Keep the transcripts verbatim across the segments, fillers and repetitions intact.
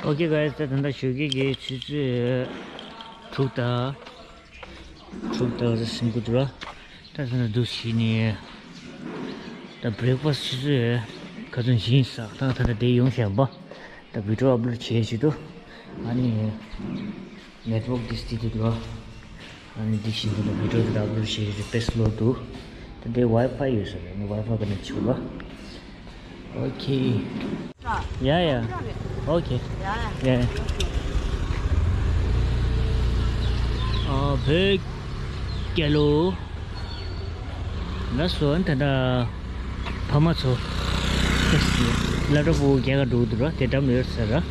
Okay guys, ད་ད་ལྟ་ཞོགས་ཀས་ཀྱི་ཆུ་ཚོད་དྲུག་དང་དྲུག་དང་ཟིན་གྱི་འདུག་ར། ད་ད་ལྟ་འདུག་བྱས་ནས་ད་breakfast ཆུ་ཚོད་ག་ཚོད་ཡིན་ཟ། ད་ད་ལྟ་དེ་ཡོང་བཞག་པ། ད་video upload བྱེད་བྱེད་དུ། ཨ་ནི་network དེ་སྟེ་དུ་འགྲོ། ཨ་ནི་འདི་བཞིན་དུ་video དེ་upload བྱེད་བྱེད་དུ་དཔེ་slow འདུག། ད་དེ་Wi-Fi ཡོད་ས་རེད། ཨ་ནི་Wi-Fi ག་ནས་བྱུང་བ། Okay. Yeah, yeah. Okay. Yeah. ཨ་བོད་རྒྱལ་ལོ། ལགས་སོ། ད་ལྟ་ཕ་མ་ཚོ་སློབ་གྲྭ་ཕྲུ་གུ་རྒྱ་གར་འགྲོ་གི་འདུག་ར། དེ་འགྲམ་ཡོད་ས་ར།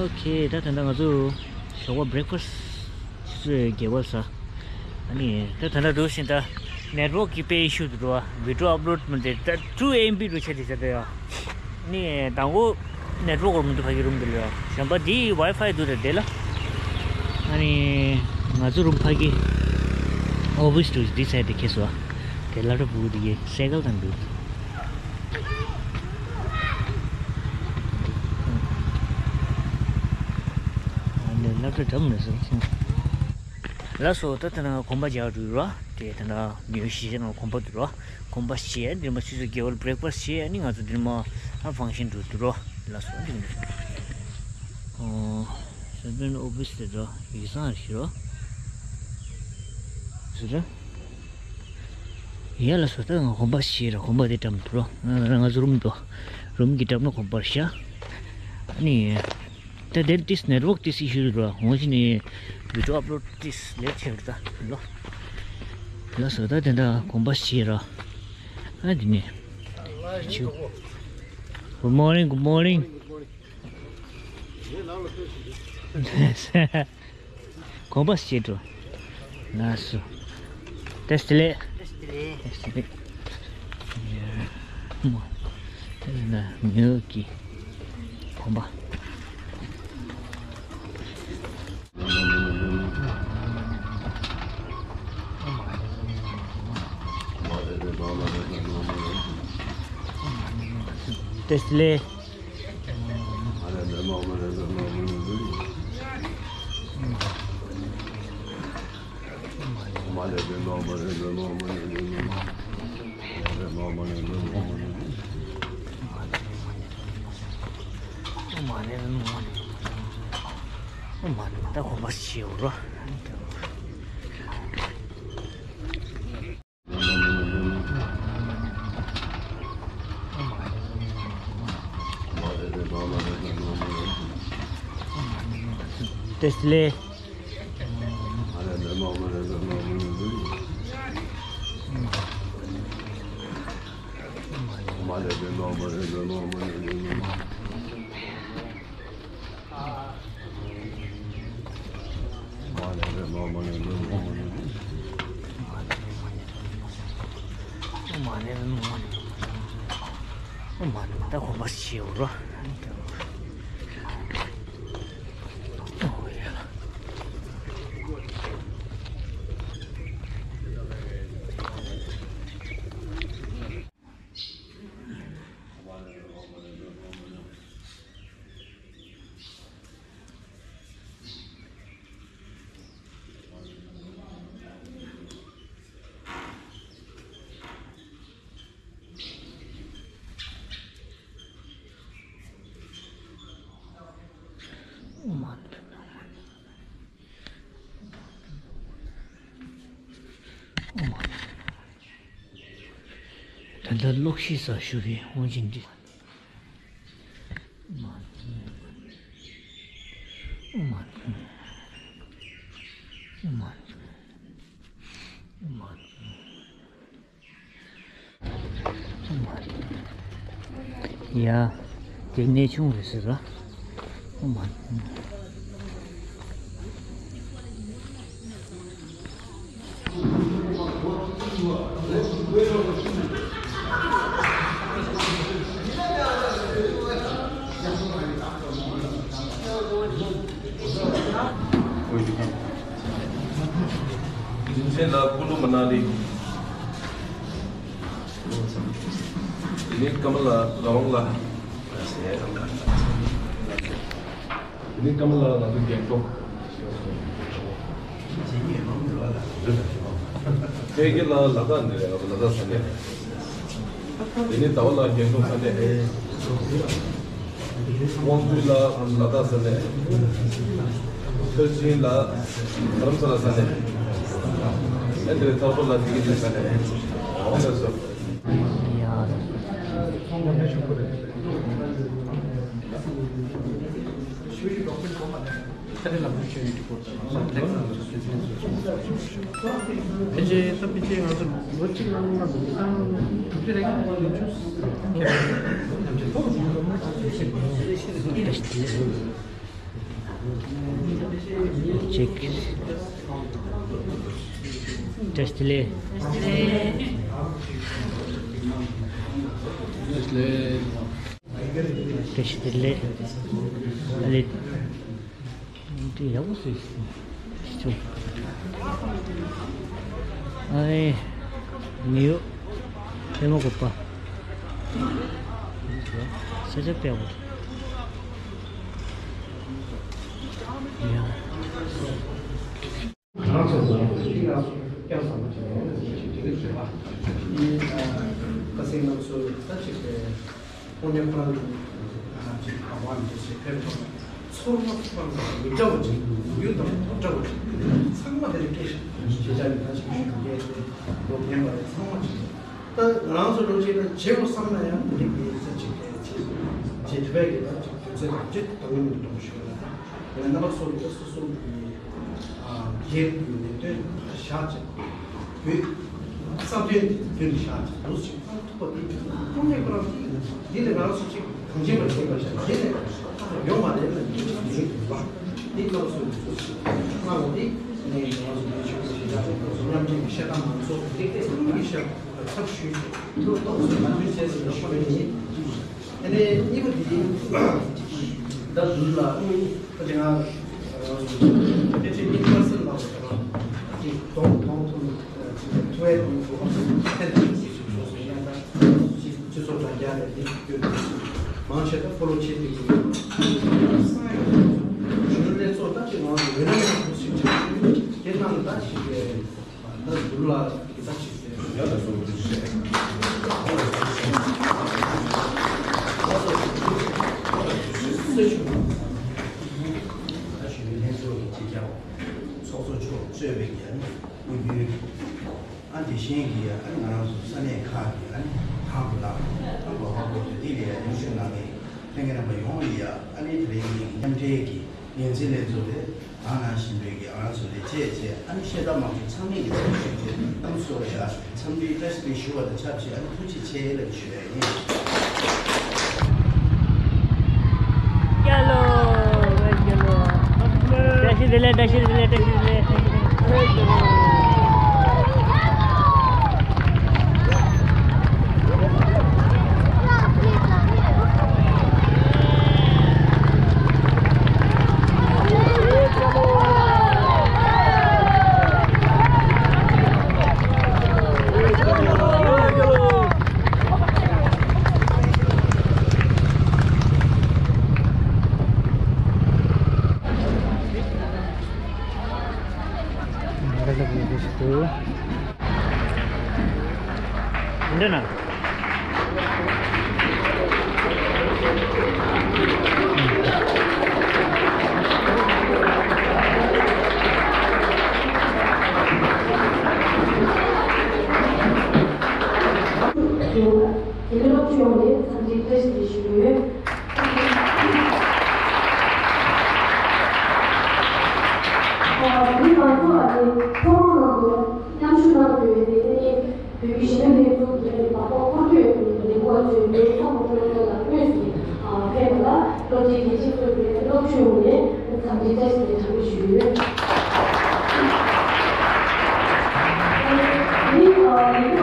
Okay. ད་ད་ལྟ་ང་ཚོ་ཞོགས་པ་breakfast ཆུ་ཚོད་བརྒྱད་པ་ཟ། ཨ་ནི་ད་ད་ལྟ་འགྲོ་བཞིན་ད་network གི་དཔེ་issue འདུག་ར། video upload མི་འདི་ད་two M B འགྲོ་ཆ་དེ་ཆ་དེ་ཡ། ནི་དང་པོ་network འོར་མི་འདུག་ཕ་གི་རུམ་འདི་ལ་ཡ། གཞན་པ་འདི་Wi-Fi འདུག་ད་དེ་ལ། ཨ་ནི་ང་ཚོ་རུམ་ཕ་གི་office འདུག་འདི་སའི་འདི་ཁེ་སོ། དེ་སློབ་གྲྭ་ཕྲུ་གུ་འདི་གི་སའི་ཀལ་དང་འདུག་ཨ་ནི་སློབ་གྲྭ་འགྲམ་ནས་སོང་། ལགས་སོ། ད་ད་ནང་གོམ་པ་རྒྱག་འགྲོ་ར། དེ་ད་ནང་མི་ཡོད་གཞིས་ཆགས་ནང་གོམ་པ་འདུག་ར། གོམ་པ་བཞེས་འདིར་མ་ཆུ་ཚོད་བརྒྱད་པར་breakfast བྱས། ཨ་ནི་ང་ཚོ་འདིར་མ་ཨ་function འགྲོ་འདུག་ར། ལགས་སོ། འདི་ནས་ཨོ་seven office དེ་འགྲོ་ཡིག་ཚང་ཞིག་རོ། ཟེར་ར། ཡ་ལགས་སོ། ད་ང་གོམ་པ་བཞེས་ར། གོམ་པ་དེ་འགྲམ་འདུག་ར། ང་ང་ཚོ་རུམ་འདུག་རུམ་གྱི་འགྲམ་ན་གོམ་པ་བཞག་ཨ་ནི། ད་དེར་ཏིས་network ཏིས་issue ར། འོང་ཞིག་ནས་video upload ཏིས་late ཆེ་བར་ད་ལོ། ལགས་སོ། ད་དེ་འདྲ་གོམ་པ་བཞེས་ར། ཨ་དེ་ནས་ཆུ། Good morning, good morning. གོམ་པ་བཞེས་འགྲོ། ལགས་སོ། བཀྲ་ཤིས་བདེ་ལེགས། བཀྲ་ཤིས་བདེ་ལེགས། བཀྲ་ཤིས་བདེ་ལེགས། ཡ། མོ། དེ་ནས་མྱུ་གུ་གི་གོམ་པ། བཀྲ་ཤིས་བདེ་ལེགས། ད་གོམ་པ་བཞེས་ར། བཀྲ་ཤིས་བདེ་ལེགས། ད་གོམ་པ་བཞེས་ར། ད་ལྟ་གློག་ཤིག་ས་ཞུ་གི་འོང་ཅིང་འདི། ཡ། དེ་གནས་ཆུང་རེད་ཟེར་ར། ཨོ་མ། ཁུ་ལུ་མ་ན་ལི། དེ་ནས་ཀ་མ་ལ་ར་ཝང་ལ། ནི་ཀ་མ་ལ་ལ་དུ་རྒྱན་ཐོག་ཕལ་སྐད་ལ་ལ་དྭགས་ནས་རེད། ལ་དྭགས་ས་གནས། དེ་ནི་ཟླ་བ་ལ་རྒྱན་ཐོག་ས་གནས། དབང་འདུས་ལ་ལ་དྭགས་ས་གནས། ཐོད་ཆེན་ལ་རྡ་རམ་ས་ལ་ས་གནས། ཨེ་འདིར་ཚ་སོ་ལ་དེ་གི་ས་གནས། འོང་ལ་སོ། ཕལ་ཆེར་ད་ཕལ་ཆེར་ང་ཚོ་ལོ་གཅིག་ནང་ལ་མི་ཚང་དྲུག་ཅུ་རེ་ཡོད་ཆུ། ཅིག་བཀྲ་ཤིས་བདེ་ལེགས། བཀྲ་ཤིས་བདེ་ལེགས། ཨ་ལེ། འདི་ཡག་པོ་བཟོས་ཤིག་ཨ་ནི། མི་ཡོད། ལྷད་མ་གོ་པ། ས་ཆ་དཔེ་ཡག་པོ་འདུག་ཡ། ང་རང་ཚོ་ལ་འདི་ང་ཚོ་སྐྱབས་བཟང་པོ་ཅིག་ཡོང་ནས་ཟེར་ཞིག་དེ་འདྲ་བྱས་པ། ཨ་ནི་ཁ་སང་ང་ཚོ་ད་ཅིག་དཔོན་གཉེར་ཁོ་རང་གི་ཅིག་ག་བ་འདི་ཞིག་ཕེབས་ཐོག་ཚོར་བ་ཚོར་བ་མི་འདྲ་བ་ཅིག་ཡུལ་དང་མ་འདྲ་བ་ཅིག་ཚང་མ་དེ་ལ་སྐད་ཆ་ཞེ་དྲག་ཡོད་ན་ཅིག་ཞུ་གི་ཡོད་དེ་ལོ་རྒན་པ་རེད། ཚང་མ་ཅིག་ད་ང་རང་ཚོ་ལོ་ཅིག་ལ་བྱེད་དགོས་བསམ་ན་ཡང་དེ་འདྲ་གི་ས་ཅིག་གི་ཅིག་བྱེད་ཐུབ་པའི་གི་ད་ཅིག་དུས་ཚོད་དང་ཅིག་དང་མི་འདུག་ཞུ་ལ་ད་ཡང་རྣམ་པ་ཚོ་གི་ད་སོ་སོ་གི་རྒྱལ་ཡོད་ནས་དོན་ཕར་བཞག་ཅིག་བོད་བསམ་དོན་དེ་དོན་དུ་བཞག་ཅིག་འདུག་ཅིག་ཐུབ་པ་དེ་ཀུན་ནས་ཁོ་རང་གིས་འདི་ལས་ང་རང་ཚོ་གཅིག་གང་བྱེད་པར་བྱེད་པར་བྱ་དེ་ལས་ཡོང་བ་རེད་ལ་ཡིན་གྱི་མིན་གྱི་བ་འདི་ང་ཚོ་ཚོ་ཞིག་གནང་བ་འདི་ནས་ང་ཚོ་འདི་ཆོས་ཀྱི་ཞིག་ཡག་པོ་ང་ཚོ་མཉམ་འབྲེལ་གྱི་བཤད་སྟངས་མང་ཚོགས་འདི་སྐད་ཀུན་གྱི་བཤད་པ་ཚབ་ཞུས་ཏོག་ཙམ་མ་མཐུན་བྱས་ཟིན་ཞུ་བ་ཡིན། ཨ་ནི་གཉིས་པ་འདི་ཡིན། ད་འདུལ་ལ་ཁོ་ཅི་ང་ཕལ་ཆེར་གཉིས་པ་སེམས་ལ་ཅིག་གདོང་གདོང་ཐུག་ཅིག་ཐུ་བའི་གདོང་ཐུག་ཨ་ཐེན་ཐེན་ཅིག་ཞིག་ཞུ་སོང་ཡང་ད་ཅིག་སྤྱི་ཚོགས་དྲ་རྒྱ་ལས་འདི་སྐྱོན་མང་ཆེ་ད་ཕོ་ལོ་བྱེད་དེ་ཡིན། སང་ཡང་གཞོན་ནུ་ལས་ཚོགས་ད་ཅིག་ང་ཚོ་འོས་ལངས་ཡག་པོ་ཞིག་བྱེད་དགོས་དེ་ནང་ད་ཞིག་གི་ད་འདུལ་ལ་གི་ད་ཅིག་ཡ་ལ་སོགས་ཀྱི་བཤད། ཚོགས་གཙོ་མཆོག་གིས་ཅིག་ཀྱང་ཚོགས་གཙོ་མཆོག་གཙོས་པའི་ཀྱང་དབུ་བརྙེས། ཨ་དེ་བཞིན་གྱི་ཨ་ང་རང་ཚོ་ས་གནས་ཁག་གི་ཨ་ནི་ཐང་དུ་ལ་ཨ་འབའ་བ་གོ་ཚོད་འདི་ལ་ཡ་ཉམ་ཞུགས་གནང་མཁན་ལྷན་རྒྱས་རྣམ་པ་ཡོངས་ལ་ཡ་ཨ་ནི་དེ་རིང་གི་མཉམ་འབྲེལ་གྱི་འགན་འཛིན་ལས་ཚོགས་རེད། ད་ནང་བཞིན་པའི་གི་ང་རང་ཚོ་ལས་བྱེད་བྱས་ཨ་ནི་ཤེས་ལྡན་མང་ཚོགས་ཚང་མས་ཀྱི་ཚོགས་ཞུགས་བྱས་གཏམ་ཚོགས་ལ་ཡ་འཚམས་འདྲིའི་བཀྲ་ཤིས་བདེ་ཞུ་བ་དང་ཆབས་ཅིག་ཨ་ནི་ཐུགས་རྗེ་ཆེ་ལབ་ཞུ་ཡ་ཡིན། བཀྲ་ཤིས་བདེ་ལེགས། བཀྲ་ཤིས་བདེ་ལེགས། བཀྲ་ཤིས་བདེ་ལེགས། འདི་ན། དེ་ནི་སློབ་ཕྲུག་ཡོངས་ནས་འཚམས་འདྲིའི་བཀྲ་ཤིས་བདེ་ལེགས་ཞུ་གི་ཡོད། ཨ་ནི་ང་ཚོ་ཨ་ནི་ཐོག་མ་ནང་དུ་མཉམ་ཞུགས་གནང་དགོས་པའི་དེ་ནི་བོད་ཀྱི་གཞོན་ནུ་ལྷན་ཚོགས་ཀྱི་ཨ་ནི་འབངས་པ་འཁོར་སྐྱོད་ལས་འགུལ་བ་ཚོའི་ལས་ཚོགས་མ་འཁྲུལ་ལ་དངོས་སུ་ཕེབས་པ་ལ་སློབ་གྲྭའི་དགེ་ཆེ་ཚོ་གི་སློབ་ཕྲུག་ཡོངས་ནས་འཚམས་འདྲིའི་བཀྲ་ཤིས་བདེ་ལེགས་གྲངས་མེད་ཞུ་གི་ཡོད། ཨ་ནི་ལས་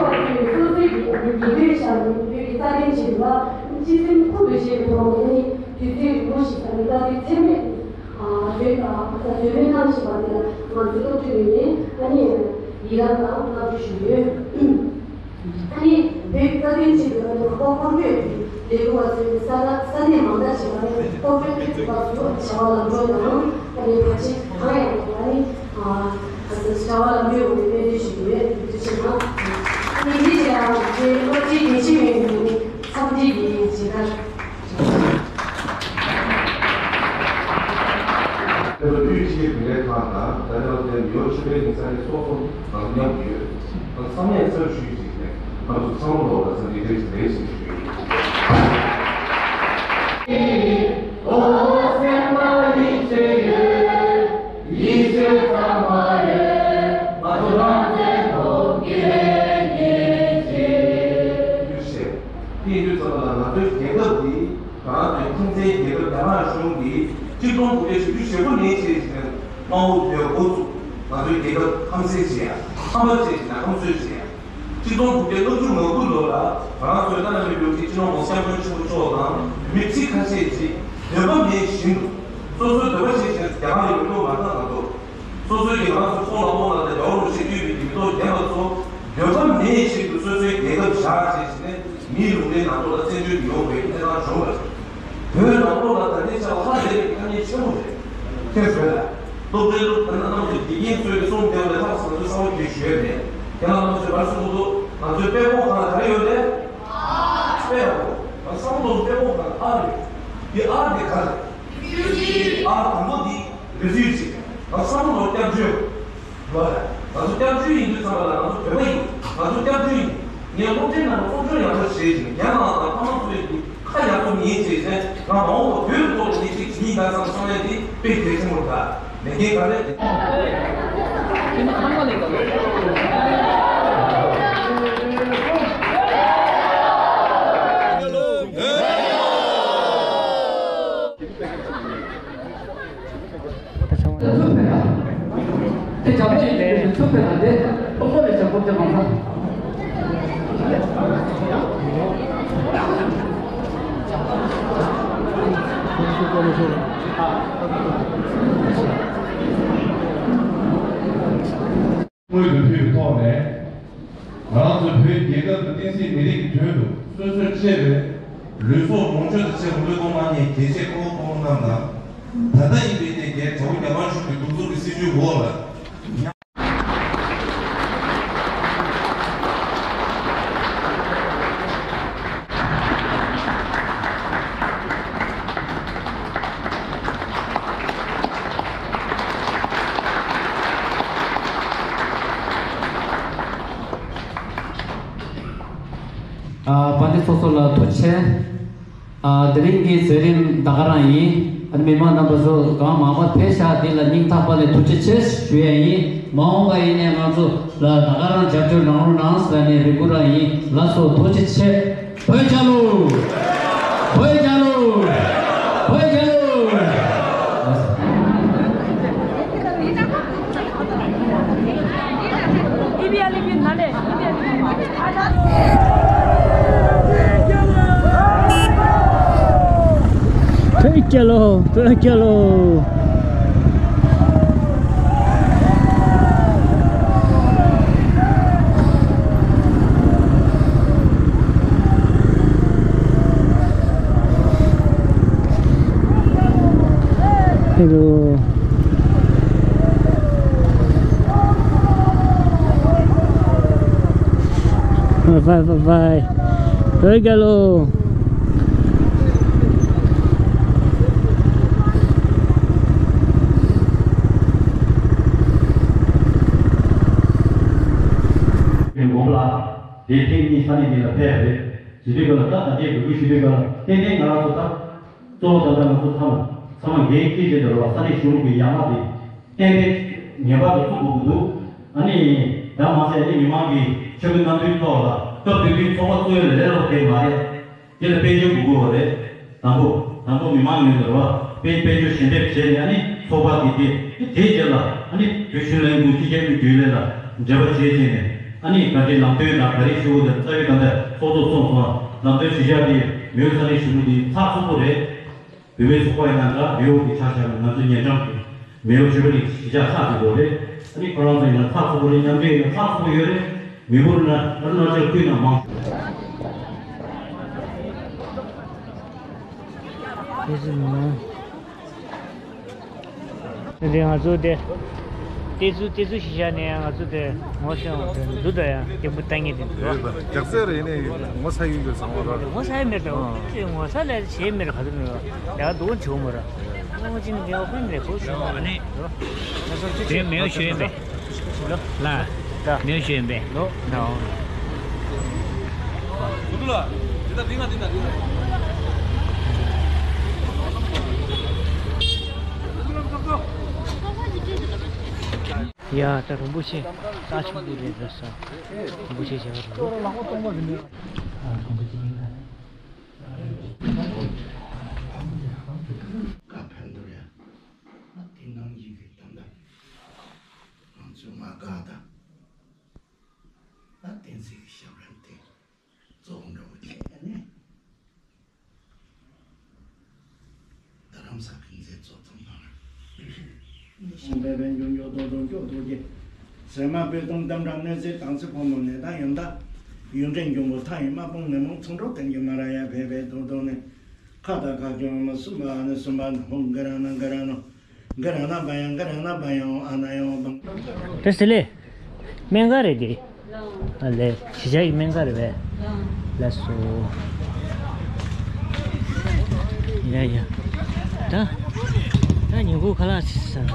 འགུལ་བ་ཚོས་སོ་སོའི་གི་ཨ་ནི་འགྲེམས་སྟོན་བཞག་ནས་བོད་ཀྱི་རྩ་དོན་ཆེད་དུ་ལ་སྤྱི་སེམས་ཁུར་དུ་བཞེས་པའི་ཐོག་ནས་ཨ་ནི་དུས་ཚོད་རིང་པོ་ཞིག་ཨ་ནི་བཀའ་དྲིན་ཚད་མེད་ཨ་བཟོས་ཨ་བཟོས་མེད་གནང་བཞིན་པ་དེ་ལ་ང་ཚོའི་སློབ་ཕྲུག་ཡོངས་ནས་ཨ་ནི་ཡི་རངས་དང་བསྔགས་བརྗོད་ཞུ་གི་ཡོད། ཨ་ནི་བོད་ཀྱི་རྩ་དོན་ཆེད་དུ་ཨ་ནི་འབངས་པ་འཁོར་སྐྱོད་ཀྱི་ ལས་ཁུངས་པ་ཚོས་ས་གནས་ས་གནས་མང་དག་ཞིག་ལ་ནི་ཨོ་ཕན་ཕེ་ཁུལ་ཁག་ཏུ་བྱ་བ་ལམ་འགྲོ་དང་ཨ་ནི་བར་ཆད་གང་ཡང་མེད་པ་ནི་བྱ་བ་ལམ་འགྲོའི་འོག་ནས་སྨན་བཅོས་ཞུ་གི་ཡོད། དེ་ཚོ་ཆེད་དུ་ཨ་ནི་འདི་ཡང་རྗེ་སློབ་གྲྭའི་དགེ་ཆེ་བའི་ངོས་ནས་འཚམས་འདྲི་གི་མཇལ་དར། དེ་ཚོ་དབུས་སྤྱི་བདེ་ལས་ཁང་དང་ད་ལྟ་བར་དུ་ཡོ་ཆུ་བེད་ཀྱི་ས་གནས་སོ་སོ་དང་མཉམ་དུ་ཡོད། ཚང་མས་ཚབ་ཞུས་ཤིག་ནས་ང་ཚོ་ཚང་མ་ལོག་ལ་ཚང་མ་ལེགས་ཞེས་ཞུ་ཡོད། དེ་ཡིན་དུས་ཙམ་པ་ལ་ང་ཚོའི་རྒྱལ་ཁབ་འདི་ང་རང་ཚོའི་ཁྱིམ་མཚེས་རྒྱལ་ཁབ་རྒྱ་ནག་གཞུང་གིས་གཅིག་སྟོང་དགུ་བརྒྱ་བཞི་བཅུ་ཞེ་དགུ་ནས་བྱས་ནས་དམག་དབང་དེ་འགོ་བཙུགས། ང་ཚོའི་རྒྱལ་ཁབ་ཧམ་སེམས་བྱེད་ཡ། ཧམ་པ་བྱེད་ཅིག་ན་ཧམ་གསོད་བྱེད་ཡ། གཅིག་སྟོང་དགུ་བརྒྱ་ལྔ་བཅུ་ང་དགུ་ལོ་ལ་ང་རང་ཚོའི་བླ་ན་མེད་པའི་སྤྱི་ནོར་གོང་ས་སྐྱབས་མགོན་ཆེན་པོ་མཆོག་དང་བོད་མི་ཁྲི་ཁ་ཤས་ཀྱིས་འདོད་པ་མེད་བཞིན་དུ་སོ་སོའི་འདོད་པ་བཞིན་བྱས་རྒྱ་གར་ལ་ཡོང་འདོད་མ་ཐག་ན་ཐོག་སོ་སོའི་གི་ང་རང་ཚོ་ཚོང་ལ་དབང་ལ་དང་རྒྱལ་བ་རིན་པོ་ཆེས་བཏུས་པའི་གི་མི་ཐོག་རྒྱལ་བ་ཚོ་འདོད་པ་མེད་བཞིན་དུ་སོ་སོའི་རྒྱལ་ཁབ་བཞག་བྱས་བྱས་ནས་མིའི་ལུང་པའི་ནང་ལོགས་ལ་བཙན་བྱོལ་དུ་ཡོང་བའི་གནས་སྟངས་བྱུང་བ་རེད། བོད་ནང་ལོགས་ལ་ད་ལྟའི་ཆ་ལ་ཧ་ལས་པའི་དཀའ་ངལ་ཆེན་པོ་རེད། ཁྱེད་ཚོས་ལ་སློབ་གྲྭའི་སློབ་ཕྲུག་རྣམས་ཀྱི་དགེ་རྒན་ཚོས་གསུངས་བསྡད་པ་ལས་ལྷག་ཙམ་ཚོས་གསར་བ་ཞིག་ཞུས་མེད། ཁྱེད་རང་རྣམ་ཚོས་བར་གསུང་གི་འདུག་ང་ཚོའི་དཔེ་ཁོག་ཁང་ལ་ག་རེ་ཡོད་རེད། དཔེ་ཡག་པོ། ང་བསམ་བློ་དཔེ་ཁོག་ཁང་ཨ་རེད། འདི་ཨ་འདི་ག་རེད། ཨ་དང་པོ་འདི་རེ་ཟུང་ཞིག་ང་བསམ་བློ་སྐྱབས་བཅོལ། ང་ཚོ་སྐྱབས་བཅོལ་ཡིན་དུས་ཙམ་པ་ལ་ང་ཚོ་བོད་པ་ཡིན། ང་ཚོ་སྐྱབས་བཅོལ་ཡིན། ངས་སློབ་གྲྭའི་ནང་ལ་སློབ་སྦྱོང་ཡག་པོ་བྱས་ཤིང་རྒན་ལགས་དང་ཕ་མ་ཚོ་ཡི་ཁ་ཡག་པོ་ཉན་བྱས་ནས་ང་མ་འོངས་པ་བོད་ཐོག་ལ་ནི་ཅིག་བྱེད་ཡིན་ད་བསམ་བསམ་ཡས་འདི་དཔེ་གལ་ཆེན་པོ་འདུག་ལས་འགན་ག་རེ། དངོས་དུ་ཕུལ་བའི་ཐོག་ནས། ང་རང་ཚོ་བོད་རྒྱལ་ཁབ་ཀྱི་བསྟན་སྲིད་མི་རིགས་ཀྱི་དོན་དུ་སོ་སོས་གཅེས་པའི་ལུས་སྲོག་ལོངས་སྤྱོད་དང་བཅས་པ་བློས་གཏོང་གནང་མཁན་རྒྱལ་གཅེས་སྐུ་ངོ་སྐུ་ངོ་རྣམས་དང་། ད་ལྟ་ཡིན་པའི་གནས་རྒྱལ་དྲ་བོ་རྒྱ་དམར་གཞུང་གི་གདུག་རྩུབ་ཀྱི་སྲིད་བྱུས་འོག་ལ། ཨ། དཔལ་ལྡན་ཚོགས་གཙོ་ལགས་ཐུགས་རྗེ་ཆེ། ཨ། དེ་རིང་གི་མཛད་རིམ་ད་ག་རང་ཡིན། ཨ་ནི་མི་མང་རྣམ་པ་ཚོ་གང་མང་མང་ཕེབས་ཤག་འདི་ལ་སྙིང་ཐག་པ་ནས་ཐུགས་རྗེ་ཆེ་ཞུ་ཡ་ཡིན། མ་འོངས་པ་ཡིན་ནའི་ང་ཚོ་ལ་ད་ག་རང་རྒྱབ་སྐྱོར་རང་རོགས་རང་ཟེར་ནས་རེ་སྐུལ་རང་ཡིན། ལགས་སོ། ཐུགས་རྗེ་ཆེ། བོད་རྒྱལ་ལོ། བོད་རྒྱལ་ལོ། བོད་རྒྱལ་ལོ། བོད་རྒྱལ་ལོ། བོད་རྒྱལ་ལོ། Hello. Bye bye bye. བོད་རྒྱལ་ལོ། དེ་ཐེངས་གཉིས་ས་གནས་འདི་ལ་ཕེབས་རེད། ཞི་བདེ་སྐོར་ལ་ད་ད་ལྟའི་འགྲོ་ཁུལ་ཞི་བདེ་སྐོར་ལ་ཏན་ཏན་ང་རང་ཚོ་ད། གཙོ་བོ་ད་ལྟ་ང་ཚོ་ཚང་མ་ཚང་མ་འགན་འཁྱེར་བྱས་འདུག་ར་བ། ས་གནས་གཞུང་གི་ཡར་མར་དེ་ཏན་ཏན་ངེས་པར་དུ་བཙུགས་དགོས་ཀྱི་འདུག་ཨ་ནི་ད་མ་ཟད་ཨ་ནི་མི་མང་གི་ཆོས་ཀྱི་རྣམ་འགྱུར་ཐོག་ལ་སྐབས་དེ་དུས་ཚོགས་པ་གཙོ་བོ་ལས་སླ་པོ་དེ་མ་རེད། དེ་ལ་དཔལ་འབྱོར་དགོས་ཀྱི་རེད། དང་པོ་དང་པོ་མི་མང་ངོས་ནས་ར་བ་དཔལ་དཔལ་འབྱོར་ཞལ་འདེབས་བྱས་ནས་ཨ་ནི་ཚོགས་པ་དེ་དེ་དེའི་རྗེས་ལ་ཨ་ནི་བོད་ཤུགས་ལན་དགུ་སྤྱི་ཁྱབ་ཀྱི་རྒྱུན་ལས་ལ་འབྲེལ་བ་བྱས་བྱས་ནས་ཨ་ནི་ག་འདྲའི་ལམ་སྟོན་དང་ག་རེ་ཞུ་དགོས་དང་རྩ་བའི་ད་ལྟ་ཚོགས་གཙོ་གསུངས་སོང་། ལམ་སྟོན་ཞུ་བྱ་དེ་མེའོ་ས་གནས་གཞུང་གི་ཚགས་ཚུད་པོ་རེད། བོད་པའི་ཚོགས་པ་ཡིན་ན་འདྲ་མེའོ་གི་ཆ་བཞག་ན་ང་ཚོ་ཉེ་འགྲམ་གྱི་མེའོ་ཆོས་པ་རིགས་གཞིས་ཆགས་ཁག་ཅིག་ཡོད་རེད། ཨ་ནི་ཁོ་རང་ཚོ་ཡིན་ན་ཚགས་ཚུད་པོ་རེད། མཉམ་འབྲེལ་ཡིན་ན་ཚགས་ཚུད་པོ་ཡོད་རེད། མི་བུ་རེད་ན་ཨ་རུ་ན་ཅལ་ཁུལ་ནང་མང་། དེ་ཚོ་ནི་དེ་ང་ཚོ་དེ་དེ་ཚོ་དེ་ཚོ་ཤི་བཞག་ནས་ང་ཚོ་དེ་ངོ་ཤེས་འོང་དེ་འདུག་ད་ཡང་དེ་འབུ་ལྟ་ངེས་དེ་འདུག་རྒྱག་རྩལ་རེད་ནས་ངོ་ཚ་ཡིན་དགོས་བསམ་པ་རེད། ངོ་ཚ་ཡི་མེད་དོ། ཨ། ངོ་ཚ་ལས་བྱེད་མེད་ར་ག་དུ་མེད་བ་ཡག་འདུག་བྱུང་མ་ར། ངོ་ཅི་ནི་དགེ་བ་ཀུན་ལས་ཁུར་བྱུང་མ་ནི་ང་ཚོ་ཚོ་དེ་མེད་ཤོད་ཡིན་པས། ལ། ལ། མེད་ཤོད་ཡིན་པས། ལོ། ལོ། ཡ་ད་རིན་པོ་ཆེ་རྟ་ཆུང་གི་རེད་རེད་ས། རིན་པོ་ཆེ་བྱས་པ་རེད། ཨ་རིན་པོ་ཆེ་ཡིན་ད། ཀ་ཕན་འདོར་ཡ། ཨ་དེ་ནང་བཞིན་གྱི་ད་ལྟ་ང་ཚོའི་མ་དགའ་ད། ཨ་བསྟན་འཛིན་གྱི་ཞབས་རིམ་དེ་གཙོ་བོ་འདྲ་བོ་བྱས་ནས་རྡ་རམ་ས་གི་མཛད་གཙོ་ཚང་མ་ལ། ཨོཾ་བྷཻ་བྷཻ་མགྱོགས་མགྱོགས་རྡོག་རྡོག་མགྱོགས་རྡོག་རྗེ། ཟེར་མ་པའི་དུང་གཏམ་དྲང་གནས་ཚེ་དང་ཚེ་ཕོ་མོ་ནས་དང་ཡོན་བདག་ཡུན་རིང་འབྱུང་པོ་མཐའ་ཡས་མ་སྤངས་ངན་སྨྲས་ཚོང་གྲོགས་བསྟན་གྱི་མ་ར་ཡ་བྷེ་བྷེ་དོ་དོ་ནས། ཁ་དང་ཁ་སྐྱོང་མ་གསུམ་པ་ཨ་ནི་གསུམ་པ་ནག་པོ་ག་ར་ན་ག་ར་ནོ། ག་ར་ན་བ་ཡང་ག་ར་ན་བ་ཡང་ཨ་ན་ཡང་བང་། དེ་སི་ལེ། སྨན་ཁང་རེད་དེ། ཨ་ལེ་གཞིས་ཆགས་ཀྱི་སྨན་ཁང་རེད་པས། ལགས་སོ། ཡ་ཡ། ད། ད་ཉིན་གུང་ཁ་ལག་ཟ་ན།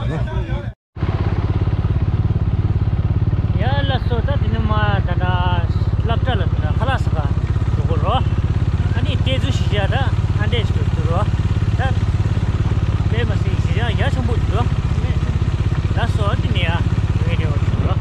ཡ་ལགས་སོ། ད་དེ་ནས་མར་ད་ལྟ་སློབ་གྲྭ་ལ་ད་ལྟ་ཁ་ལག་ཟ་ག་འགྲོ་གི་རོ། ཨ་ནི་དེ་ཚོ་གཞིས་ཆགས་ད་ཨ་འདྲས་ཞིག་འགྲོ་རོ། ད་དཔེ་མ་སྲིད་གཞིས་ཆགས་ཡག་ཆེན་པོ་འདུག་རོ། ལགས་སོ། དེ་ནས་ཡ་ངའི་རེ་བ་ཞུ་རོ།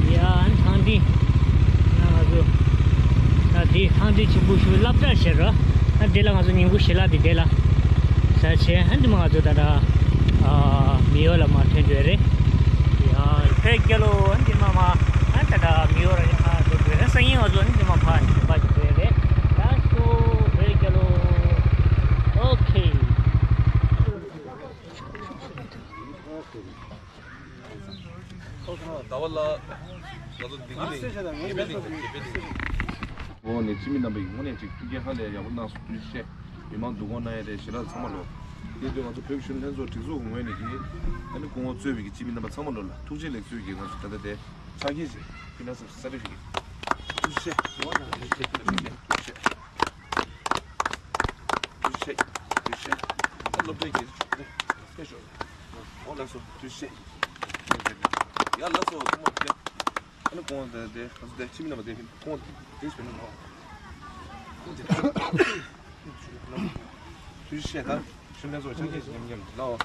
ཡ་ཨན་ཐང་འདི། ང་ཚོ་ད་འདི་ཐང་འདི་ཆེན་པོ་ཞིག་སློབ་གྲྭར་བྱེད་རོ། ད་འདི་ལ་ང་ཚོ་ཉིན་གུང་ཞལ་ལག་འདི་འདི་ལ་ཟ་བྱས། ཨ་འདི་མ་ང་ཚོ་ད་ད་ཨ་མི་ཡོ་ལ་མ་ཐོན་འདོད་རེད། ཡ་བོད་རྒྱལ་ལོ། ཨ་འདི་མ་མ་ཨ་ད་ད་མི་ཡོ་ར་ཡ་ཐོན་འདོད་རེད། སང་ཉིན་ང་ཚོ་ཨ་འདི་མ་ཕ་ཕ་འདོད་རེད། ལགས་སོ། བོད་རྒྱལ་ལོ། ཨོ་ཁེ། ཟླ་བ་ལ། ང་ཚོ་བདེ་སྐྱིད་གླིང་དགེ་འཕེལ་གླིང་དགེ་འཕེལ་གླིང་། འོ་ནས་སྤྱི་མི་རྣམ་པ་ཡིས་དངོས་གནས་ཅིག་ཐུགས་འགན་ཧ་ལས་ཡག་པོ་གནང་སོང་། ཐུགས་རྗེ་ཆེ། མི་མང་བསྡུ་སྐོང་གནང་ཡ་རེད། ཞལ་ལག་ཚང་མ་ལོ། དེ་དུས་ང་ཚོ་བོད་ཀྱི་གཞོན་ནུ་ལྷན་ཚོགས་སྒྲིག་འཛུགས་ངོས་ནས་ཀྱི་ཨ་ནི་སྐུ་ངོ་གཙོས་པའི་གི་སྤྱི་མི་རྣམ་པ་ཚང་མ་ལོ་ལ་ཐུགས་རྗེ་ལེགས་གསོལ་གྱིས་ང་ཚོ་ད་ལྟ་དེ་ཕྱག་འཁྱེར་ཞིག་ཕུལ་གནང་སོང་། བཀྲ་ཤིས་བདེ་ལེགས། ཐུགས་རྗེ་ཆེ། ཐུགས་རྗེ་ཆེ། ཐུགས་རྗེ་ཆེ། ཐུགས་རྗེ་ཆེ། ད་སློབ་གྲྭའི་དགེ་རྒན་ཆུང་དེ་སྐད་ཤོར། འོ་ལགས་སོ། ཐུགས་རྗེ་ཆེ། ཡ་ལགས་སོ། ཁོང་མ་དེ། ཨ་ནི་ཁོང་དེ་དེ་ང་ཚོ་དེ་ཕྱི་མི་རྣམ་པ་དེ་ཁོང་དེ་ཞུ་ནི་མ། ཐུགས་རྗེ་ཆེ། ད་ཤུལ་ལན་ཚོགས་ཆ་རྐྱེན་ཞིག་མཉམ་མཉམ་ལའོ།